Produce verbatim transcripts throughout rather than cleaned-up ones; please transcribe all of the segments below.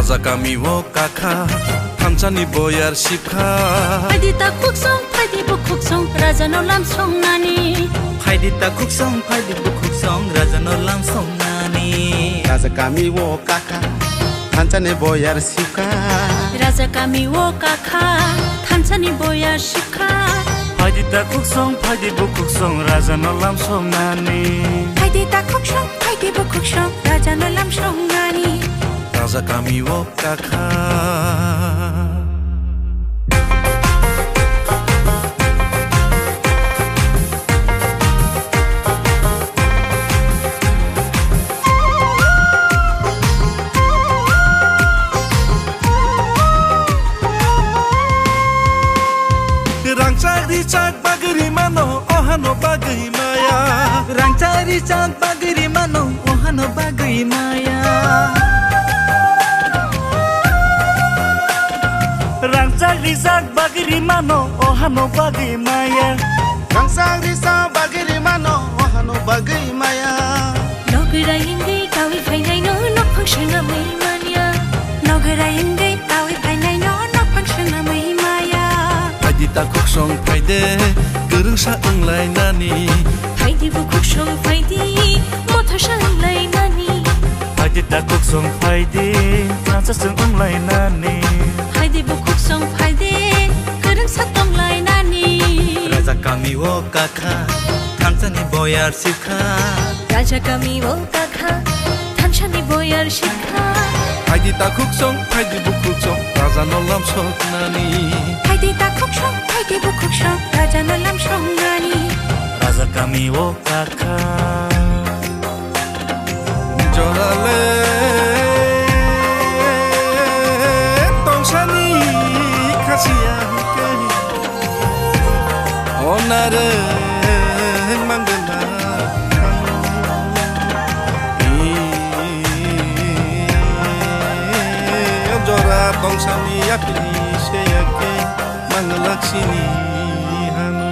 Raja kami o kakha, thansani boyar sibkha. Phaidi ta khuksong, phaidi bukhuksong, raja no lam songnani. Phaidi ta khuksong, phaidi bukhuksong, raja no lam songnani. Raja kami o kakha, thansani boyar sibkha. Raja kami o kakha, thansani boyar sibkha. Phaidi ta khuksong, phaidi bukhuksong, raja no lam songnani. Phaidi ta khuksong, phaidi bukhuksong, raja no lam songnani. Raja kami o kakha. Rangchak richak bagwi rimano, ohano bagwi maya. Rangchak richak bagwi rimano, ohano bagwi maya. Rangchak richak bagwi rimano, ohano bagwi maya. Rangchak richak bagwi rimano, ohano bagwi maya. Nogwrai wngwi kawi phainaino, nokphang swnamwi manya. Nogwrai wngwi kawi phainaino, nokphang swnamwi maya. Phaidi ta khuksong phaide, kwrwngsa wnglainani. Phaidi bukhuksong phaidi, mothosa wnglainani. Phaidi ta khuksong phaidi, thansaswng wnglainani. Phaidi bukhuksong phaidi, kwrwngsa tonglainani. Raja kami o kakha, thansani boyar sibkha. Raja kami o kakha, thansani boyar sibkha. Phaidi ta khuksong, phaidi bukhuksong, raja no lam soknani. Phaidi ta khuksong, phaidi bukhuksong, raja no lam songnani. Raja kami o kakha. Jorale tongsani khasiya hwnkhe. Onare mangwna jora tongsani yapini seyake manglaksini hanu.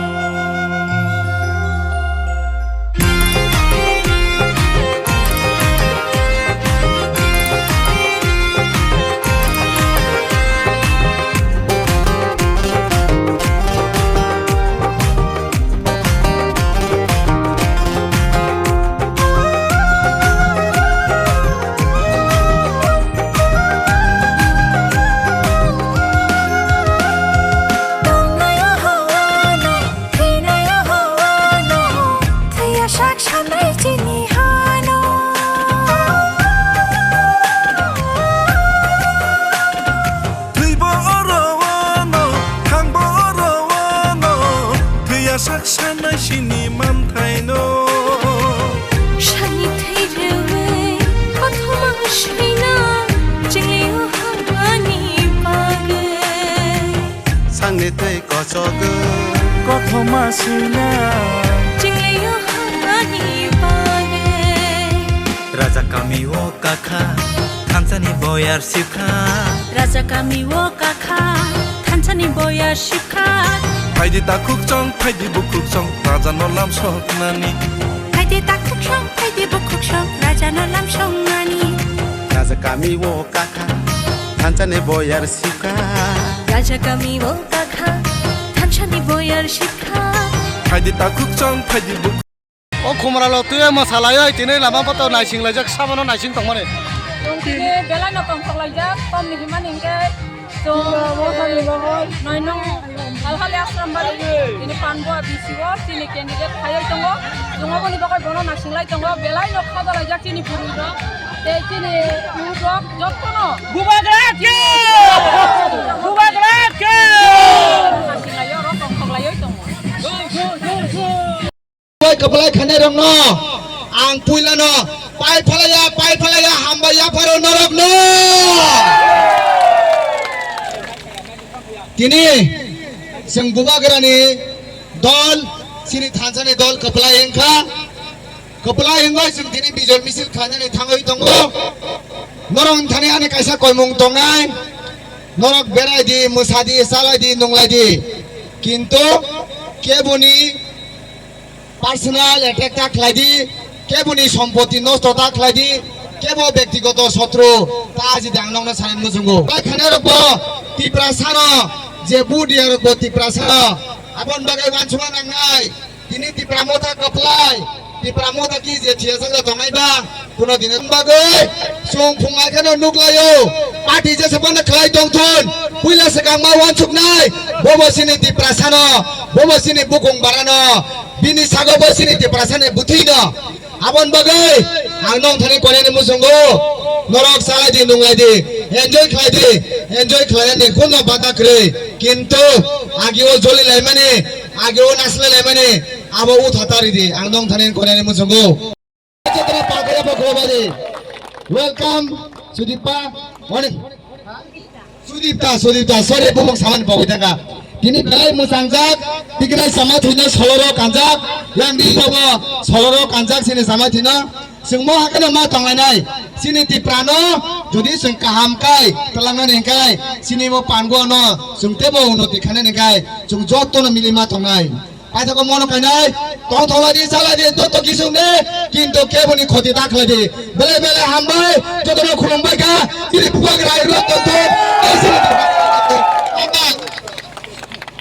Thwinaio hawano, thwiya sak sanai chini hano. Thwibo oro wano, thangbo oro wano, thwiya sak sanai chini manthaino. Sani thwi rwui, kothoma swina, chingli o hawani bagwi. Sangni twi kochogwi. Kothoma swina. Chingli o hawani bagwi. Raja kami o kakha, thansani boyar sibkha. Raja kami o kakha, thansani boyar sibkha. Phaidi ta khuksong, phaidi bukhuksong, raja no lam soknani. Phaidi ta khuksong, phaidi bukhuksong, raja no lam songnani. Raja kami o kakha, thansani boyar sibkha. Raja kami o kakha, thansani boyar sibkha. Phaidi ta khuksong, phaidi buk- O khumra lo twi ma salai oi, tini lama poto naising laijak, sabono naising tongmani. Tini belai no tongthok laijak, tom ni himani hingke. Chwng nai nong Halhali Asrambari, ini Panbua B C O, chini candidate phaiwi tongo. Chwng oboni bagwi bono nasinglai tongo, belai no khabalaijak chini bwrwi rok, tei chini youth rok, jottono. Bubagra khe! Bubagra khe! Nasinglai oro tongthok laiwi tongo. Bai kwplai khainai rokno ang puilano pai phalaya, pai phalaya, hambai yapharo norokno. Tini chwng Bubagrani dol, chini thansani dol kwplai wngkha. Kwplai wngwi chwng tini bijol misil khainani thangwi tongo. Norok thani ani kaisa koimung tongnai. Norok berai di, mwsa di, chalai di, nunglai di. Kintu keboni personal attack ta khlai di, keboni sompoti nosto ta khlai di, Kebo bektigoto sotru ta jidi ang nokno sanani muchungo. Bai khana rokbo Tiprasano je budiya rokbo Tiprasano abon bagwi wansukna nangnai. Tini Tipra motha kwplai, Tipra motha ki je thiyasakjak tongnai ba, kuno dine bagwi chwng phungai kheno nuklaio. Party jesa phano khlai tongthun, puila swkang ma wansuknai, bobo chini Tiprasano, bobo chini bukung barano, bini sago bo chini Tiprasani bwthwino. Abon bagwi ang nong thani konani muchungo, norok salai di, nunglai di, enjoy khlai di, enjoy khlainani kuno bata kwrwi, kintu agio joli laimani, agio naslai laimani, abo utha tari di, ang nong thani konani muchungo. Welcome, Sudipa. Morning. Sudipta, Sudipta, sorry, bumung samani pogwi thangkha. Tini belai mwchangjak, tikrai sama thwino soloro kanjak, yang di bobo soloro kanjak sini sama thwino. Chwngmo hakeno ma tonglainai, sini Tiprano, jodi chwng kaham kai, twlangnani hwnkhe, sini mo pango no, chwng tebo unnoti khainani hwnkhe, chwng jotono mili ma tongnai. Paithakgo mono kainai, tongthok lai di, cha lai di, joto kisung di, kintu keboni khoti ta khlai di. Belai belai hambai, jotono khulumbai kha, chini bubagra rok tongthok, tei chini